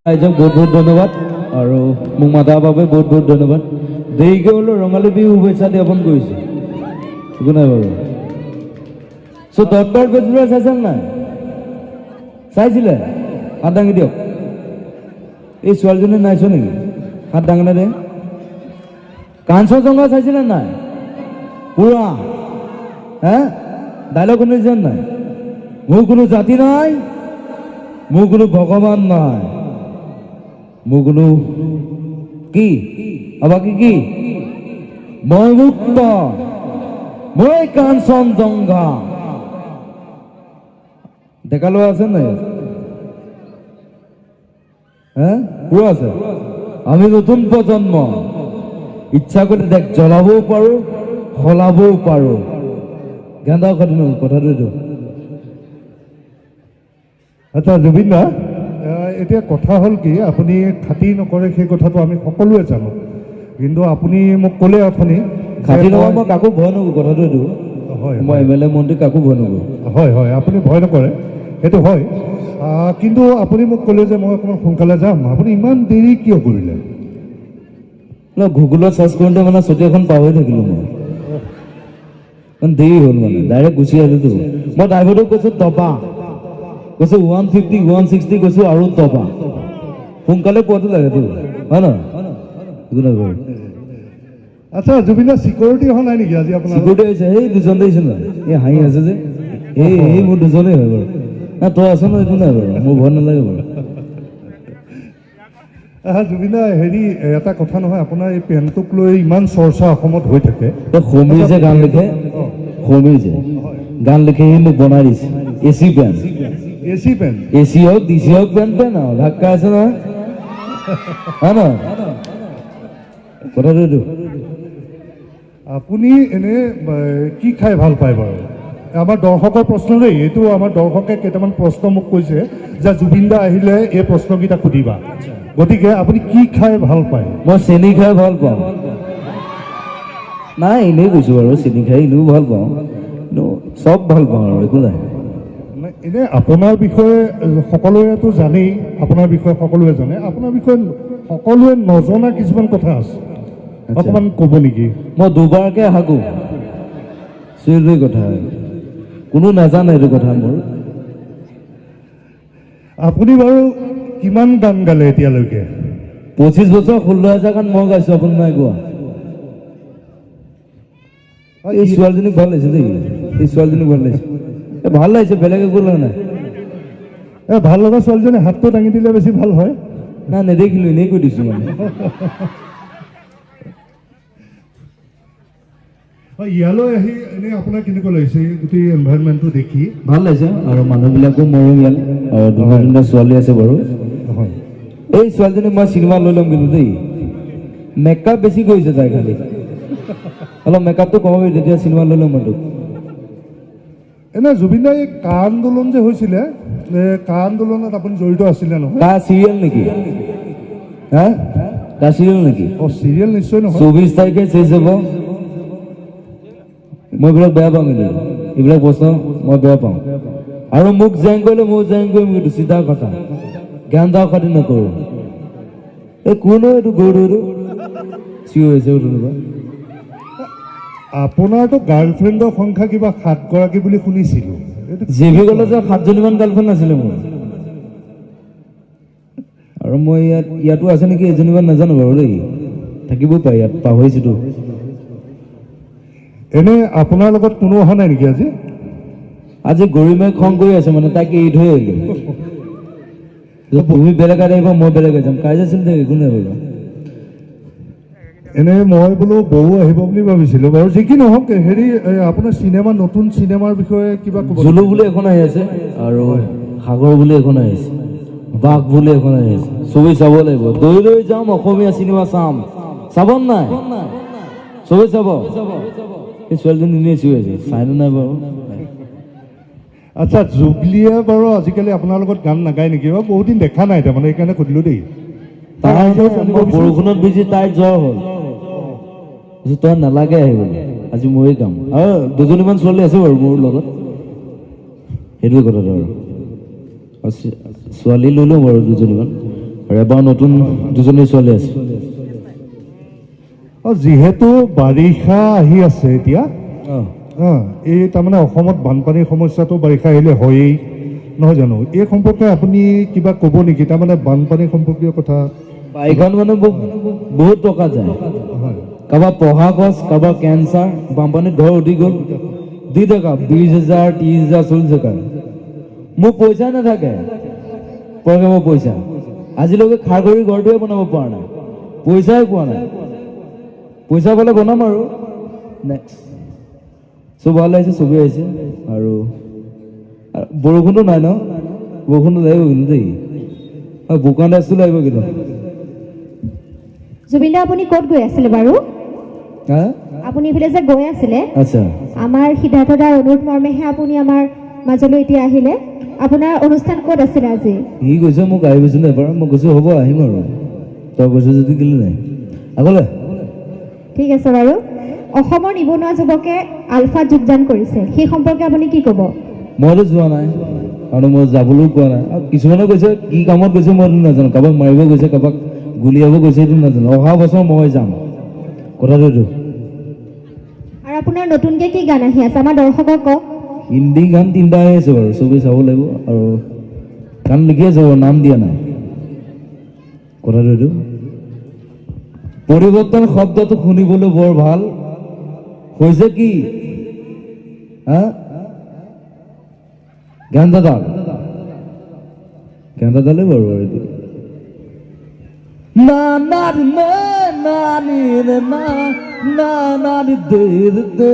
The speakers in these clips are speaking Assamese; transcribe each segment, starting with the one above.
ৰাইজক বহুত বহুত ধন্যবাদ আৰু মোক মাতাৰ বাবে বহুত বহুত ধন্যবাদ। দেৰিকৈ হ'লেও ৰঙালী বিহু শুভেচ্ছা জ্ঞাপন কৰিছোঁ, একো নাই বাৰু। চ' তৎপৰ বেজবৰুৱা চাইছে নাই? চাইছিলে? হাত দাঙি দিয়ক। এই ছোৱালীজনী নাই চোৱা নেকি? হাত দাঙে দে। কাঞ্চনজংঘা চাইছিলে নাই? পুৰা হে ডাইলগ শুনিছে নাই? মোৰ কোনো জাতি নাই, মোৰ কোনো ভগৱান নাই, মোৰ কোনো কি আৰু বাকী কি, মই মুক্ত, মই কাঞ্চনজংঘা। ডেকা ল'ৰা আছে নাই? হে পুৰা আছে। আমি নতুন প্ৰজন্ম, ইচ্ছা কৰিলে দেশ জ্বলাবও পাৰোঁ, সলাবও পাৰোঁ। জ্ঞান দাও কথাটো এইটো। আচ্ছা জুবিন দা, এতিয়া কথা হ'ল কি, আপুনি খাতিৰ নকৰে সেই কথাটো আমি সকলোৱে জানো, কিন্তু আপুনি মোক ক'লে অথনি যে খাতি নহয়, মই কাকো ভয় নকৰোঁ, কথাটো এইটো। হয়। মই এম এল এ, মন্ত্ৰী কাকো ভয় নকৰোঁ। হয় হয়, আপুনি ভয় নকৰে সেইটো হয়। কিন্তু আপুনি মোক ক'লে যে মই অকণমান সোনকালে যাম, আপুনি ইমান দেৰি কিয় কৰিলে? ন গুগলত চাৰ্চ কৰোঁতে মানে চকীখন পাহৰি থাকিলোঁ মই, মানে দেৰি হ'ল, মানে ডাইৰেক্ট গুচি আহিলোতো। মই ড্ৰাইভাৰটোক কৈছোঁ দবা, কৈছোঁ 150, 160 কৈছোঁ আৰু দবা, সোনকালে পোৱাটো লাগেতো, হয় নহয়? একো নাই বাৰু। আচ্ছা জুবিন দা, চিকিউৰিটি অহা নাই নেকি আজি আপোনাৰ? চিকিউৰিটি আহিছে, সেই দুজন দেখিছোঁ নহয়, এই হাঁহি আছে যে, এই মোৰ দুজনেই হয় বাৰু। না তই আছ ন, একো নাই বাৰু, মোৰ ভয় নালাগে বাৰু। আহা জুবিন দা, হেৰি এটা কথা নহয়, আপোনাৰ এই পেণ্টটোক লৈ ইমান চৰ্চা অসমত হৈ থাকে। তই সমীৰ যে গান লিখে, সমীৰ যে গান লিখে, সি মোক বনাই দিছে এ চি পেণ্ট। এ চি পেণ্ট? এ চি হওক, ডি চি হওক, পেণ্ট পেণ্ট আৰু ধাক্কা আছে নহয়, হয় নহয় কথাটো এইটো? আপুনি এনে কি খাই ভাল পায় বাৰু? আমাৰ দৰ্শকৰ প্ৰশ্ন দেই এইটো। আমাৰ দৰ্শকে কেইটামান প্ৰশ্ন মোক কৈছে যে জুবিন দা আহিলে এই প্ৰশ্নকেইটা সুধিবা। গতিকে আপুনি কি খাই ভাল পায়? মই চেনি খাই ভাল পাওঁ। নাই, এনেই কৈছোঁ বাৰু, চেনি খাই এনেও ভাল পাওঁ, কিন্তু চব ভাল পাওঁ আৰু একো নাই। মানে এনে আপোনাৰ বিষয়ে সকলোৱেতো জানেই, আপোনাৰ বিষয়ে সকলোৱে জানে, আপোনাৰ বিষয়ে সকলোৱে নজনা কিছুমান কথা আছে, অকণমান ক'ব নেকি? মই দুবাৰকে হাগো, সেইটোৱে কথা, কোনো নাজানে এইটো কথা মোৰ। আপুনি বাৰু কিমান গান গালে এতিয়ালৈকে? 25 বছৰ 16 হাজাৰ গান মই গাইছোঁ, আপুনি নাই গোৱা। এই ছোৱালীজনীক ভাল লাগিছে দেই, এই ছোৱালীজনীক ভাল লাগিছে, এই ভাল লাগিছে, বেলেগ একো লগা নাই। এই ভাল লগা ছোৱালীজনী হাতটো দাঙি দিলে বেছি ভাল হয়। নাই, নেদেখিলোঁ, এনেই কৈ দিছোঁ মানে। হয়, ইয়ালৈ আহি এনেই আপোনাৰ কেনেকুৱা লাগিছে এই গোটেই এনভাইৰনমেণ্টটো দেখি? ভাল লাগিছে আৰু মানুহবিলাকো মৰমীয়াল আৰু দুটা তিনিটা ছোৱালী আছে বাৰু। এই ছোৱালীজনীক মই চিনেমা লৈ ল'ম কিন্তু দেই। মেকআপ বেছি কৰিছে তাই, খালি অলপ মেকআপটো কমাবি, তেতিয়া চিনেমা লৈ ল'ম মই তোক। এনে জুবিন দাই, এই কা আন্দোলন যে হৈছিলে, এই কা আন্দোলনত আপুনি জড়িত আছিলে নহয়? কা চিৰিয়েল নেকি? হা, কা চিৰিয়েল নেকি? অঁ, চিৰিয়েল নিশ্চয় নহয়। 24 তাৰিখে শেষ হ'ব। মই এইবিলাক বেয়া পাওঁ, কিন্তু এইবিলাক প্ৰশ্ন মই বেয়া পাওঁ। আৰু মোক জেং কৰিলে ময়ো জেং কৰিম, কিন্তু চিধা কথা, জ্ঞান দাও খাতি নকৰোঁ। এই কোন হয় এইটো গৰু, এইটো চিঞৰি আছে তেনেকুৱা। আপোনাৰতো গাৰ্লফ্ৰেণ্ডৰ সংখ্যা কিবা সাতগৰাকী বুলি শুনিছিলোঁ, এইটো? জে ভি কলেজৰ সাতজনীমান গাৰ্লফ্ৰেণ্ড আছিলে মোৰ। আৰু মই ইয়াতো আছে নেকি এজনীমান, নাজানো বাৰু দেই, থাকিবও পাৰে ইয়াত, পাহৰিছোতো। এনে আপোনাৰ লগত কোনো অহা নাই নেকি আজি? আজি গৰিমাই খং কৰি আছে, মানে তাইক এৰি থৈ আহিলো। তুমি বেলেগ আহিব, মই বেলেগ যাম, কাজিয়া চলি থাকে, একো নাই বাৰু। এনে মই বোলো বৌ আহিব বুলি ভাবিছিলোঁ বাৰু। যি কি নহওক, হেৰি এই আপোনাৰ চিনেমা, নতুন চিনেমাৰ বিষয়ে কিবা ক'ব? জুলু বুলি এখন আহি আছে আৰু সাগৰ বুলি এখন আহি আছে, বাঘ বুলি এখন আহি আছে, চবেই চাব লাগিব। দৌৰি দৌৰি যাম, অসমীয়া চিনেমা চাম। চাব নাই? চবেই চাব। এই ছোৱালীজনী এনেই চিঞৰি আছে, চাইনে নাই বাৰু? আচ্ছা, জুবলিয়ে বাৰু আজিকালি আপোনাৰ লগত গান নাগায় নেকি? মই বহুত দিন দেখা নাই তাৰমানে, সেইকাৰণে সুধিলোঁ দেই। তাই ৰাইজেও জানিব মই বিচাৰিছে। বৰষুণত ভিজি তাইৰ জ্বৰ হ'ল। কৈছো, তই নালাগে আহিবলৈ, আজি ময়ে গাম। আৰু দুজনীমান ছোৱালী আছে বাৰু মোৰ লগত, সেইটোৱে কথাটো। আৰু ছোৱালী লৈ লওঁ বাৰু দুজনীমান। আৰু এবাৰ নতুন দুজনী ছোৱালী আছে। যিহেতু বাৰিষা আহি আছে এতিয়া, অঁ। এই তাৰমানে অসমত বানপানীৰ সমস্যাটো বাৰিষা আহিলে হয়েই, নহয় জানো? এই সম্পৰ্কে আপুনি কিবা ক'ব নেকি? তাৰমানে বানপানী সম্পৰ্কীয় কথা। বাৰিষাত মানে বহুত টকা যায়। হয়। কাৰোবাৰ পঢ়া খৰচ, কাৰোবাৰ কেঞ্চাৰ, বানপানীত ঘৰ উঠি গ'ল, দি টকা 20,000, 30,000, 40,000। মোৰ পইচাই নাথাকে, প্ৰগ্ৰেমৰ পইচা। আজিলৈকে খাৰ কৰি ঘৰটোৱে বনাব পৰা নাই, পইচাই পোৱা নাই। পইচা পালে বনাম আৰু নেক্সট। চব ভাল লাগিছে, চবেই আহিছে আৰু আৰু বৰষুণো নাই ন? বৰষুণো লাগিব কিন্তু দেই, আৰু বোকা নাচটো লাগিব কিন্তু। জুবিন দা, আপুনি ক'ত গৈ আছিলে বাৰু? হা? আপুনি এইফালে যে গৈ আছিলে। আচ্ছা। আমাৰ সিদ্ধাৰ্থ দাৰ অনুৰোধ মৰ্মেহে আপুনি আমাৰ মাজলৈ এতিয়া আহিলে। আপোনাৰ অনুষ্ঠান ক'ত আছিলে আজি? সি কৈছে মোক আহিবিচোন এবাৰ। মই কৈছোঁ হ'ব, আহিম আৰু তই কৈছ যদি কেলে নাই আগলে। ঠিক আছে বাৰু। অসমৰ নিবনুৱা যুৱকে আলফাত যোগদান কৰিছে, সেই সম্পৰ্কে আপুনি কি ক'ব? মইতো যোৱা নাই আৰু মই যাবলৈও কোৱা নাই। আৰু কিছুমানে কৈছে, কি কামত গৈছে মইতো নাজানো। কাৰোবাক মাৰিব গৈছে, কাৰোবাক গুলিয়াব গৈছে, সেইটো নাজানো। অহা বছৰ মই যাম, কথাটো এইটো। আৰু আপোনাৰ নতুনকৈ কি গান আহি আছে, আমাৰ দৰ্শকক কওক। হিন্দী গান তিনিটা আহি আছে বাৰু, চবেই চাব লাগিব। আৰু গান লিখি আছে বাৰু, নাম দিয়া নাই। কথাটো এইটো, পৰিৱৰ্তন শব্দটো শুনিবলৈ বৰ ভাল হৈছে। কি হা, গেন্দাডাল গেন্দাডালেই বাৰু। আৰু এইটো না না ৰে না না নি ৰে না না না নি দে ৰে দে।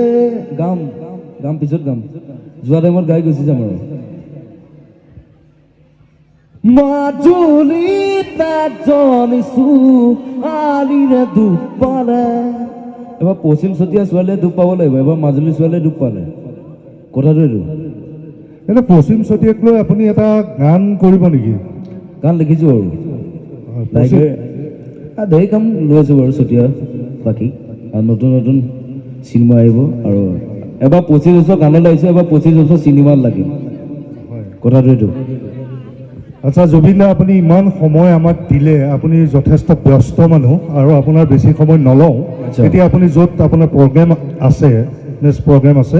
গাম গাম, পিছত গাম, যোৱা টাইমত গাই গুচি যাম। আৰু মাজুলীত এজনী ছোৱালীৰে দুখ পালে। এবাৰ পশ্চিম চতিয়া ছোৱালীয়ে দুখ পাব লাগিব, এবাৰ মাজুলী ছোৱালীয়ে দুখ পালে। কথাটো এইটো। এনে পশ্চিম চতিয়াক লৈ আপুনি এটা গান কৰিব নেকি? গান লিখিছোঁ আৰু লাহেকৈ ঢেৰ কাম লৈ আছোঁ বাৰু চতিয়া বাকী। আৰু নতুন নতুন চিনেমা আহিব। আৰু এবাৰ 25 বছৰ গানত লাগিছোঁ, এবাৰ 25 বছৰ চিনেমাত লাগিম। হয়। কথাটো এইটো। আচ্ছা জুবিন দা, আপুনি ইমান সময় আমাক দিলে। আপুনি যথেষ্ট ব্যস্ত মানুহ আৰু আপোনাৰ বেছি সময় নলওঁ। এতিয়া আপুনি য'ত আপোনাৰ প্ৰগ্ৰেম আছে, নেক্সট প্ৰগ্ৰেম আছে,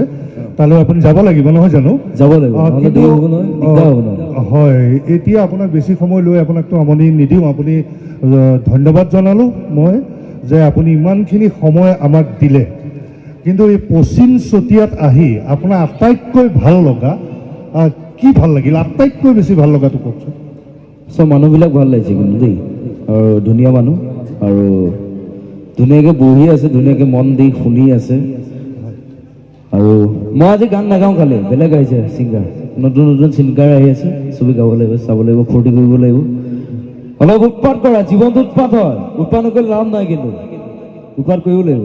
তালৈ আপুনি যাব লাগিব, নহয় জানো? যাব লাগিব, নহ'লে দেৰি হ'ব নহয়, দিগদাৰ হ'ব নহয়। হয়, এতিয়া আপোনাক বেছি সময় লৈ আপোনাকতো আমনি নিদিওঁ। আপুনি ধন্যবাদ জনালোঁ মই যে আপুনি ইমানখিনি সময় আমাক দিলে। কিন্তু এই পশ্চিম চতিয়াত আহি আপোনাৰ আটাইতকৈ ভাল লগা কি ভাল লাগিল? আটাইতকৈ বেছি ভাল লগাটো কওকচোন। চব মানুহবিলাক ভাল লাগিছে কিন্তু দেই, আৰু ধুনীয়া মানুহ আৰু ধুনীয়াকৈ বহি আছে, ধুনীয়াকৈ মন দি শুনি আছে। আৰু মই আজি গান নাগাওঁ, খালি বেলেগ আহিছে ছিংগাৰ, নতুন নতুন ছিংগাৰ আহি আছে। চবেই গাব লাগিব, চাব লাগিব, ফূৰ্তি কৰিব লাগিব। অলপ উৎপাত কৰা, জীৱনটো উৎপাত হয়, উৎপাত নকৰিলে লাভ নাই, কিন্তু উৎপাত কৰিব লাগিব।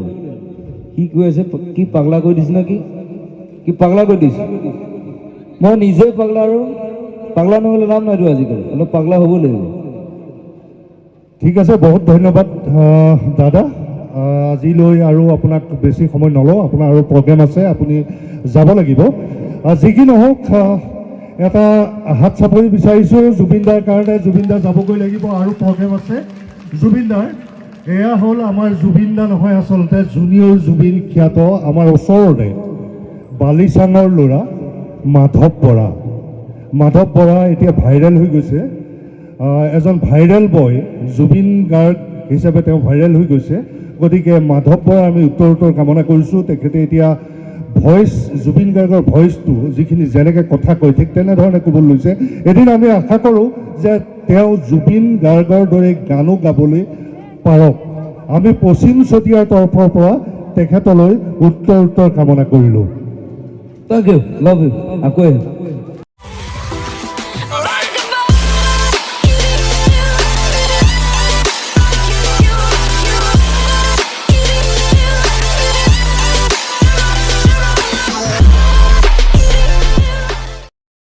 সি কৈ আছে কি পাগলা কৰি দিছে নেকি, কি পাগলা কৰি দিছে। মই নিজে পাগলা আৰু পাগলা নহ'লে লাভ নাইতো আজিকালি, অলপ পাগলা হ'ব লাগিব। ঠিক আছে, বহুত ধন্যবাদ দাদা। আজিলৈ আৰু আপোনাক বেছি সময় নলওঁ, আপোনাৰ আৰু প্ৰগ্ৰেম আছে, আপুনি যাব লাগিব। যি কি নহওক, এটা হাত চাপৰি বিচাৰিছোঁ জুবিন দাৰ কাৰণে। জুবিন দা যাবগৈ লাগিব আৰু প্ৰগ্ৰেম আছে জুবিন দাৰ। এয়া হ'ল আমাৰ জুবিন দা নহয়, আচলতে জুনিয়ৰ জুবিন খ্যাত আমাৰ ওচৰতে বালিচাঙৰ ল'ৰা মাধৱ বৰা। মাধৱ বৰা এতিয়া ভাইৰেল হৈ গৈছে। এজন ভাইৰেল বয় জুবিন গাৰ্গ হিচাপে তেওঁ ভাইৰেল হৈ গৈছে। গতিকে মাধৱ বৰা আমি উত্তৰ উত্তৰ কামনা কৰিছোঁ। তেখেতে এতিয়া ভইচ, জুবিন গাৰ্গৰ ভইচটো যিখিনি যেনেকৈ কথা কয়, ঠিক তেনেধৰণে ক'বলৈ লৈছে। এদিন আমি আশা কৰোঁ যে তেওঁ জুবিন গাৰ্গৰ দৰে গানো গাবলৈ পাৰক। আমি পশ্চিম চতিয়াৰ তৰফৰ পৰা তেখেতলৈ উত্তৰ উত্তৰ কামনা কৰিলোঁ। Thank you, love you. আকৌ আহিম।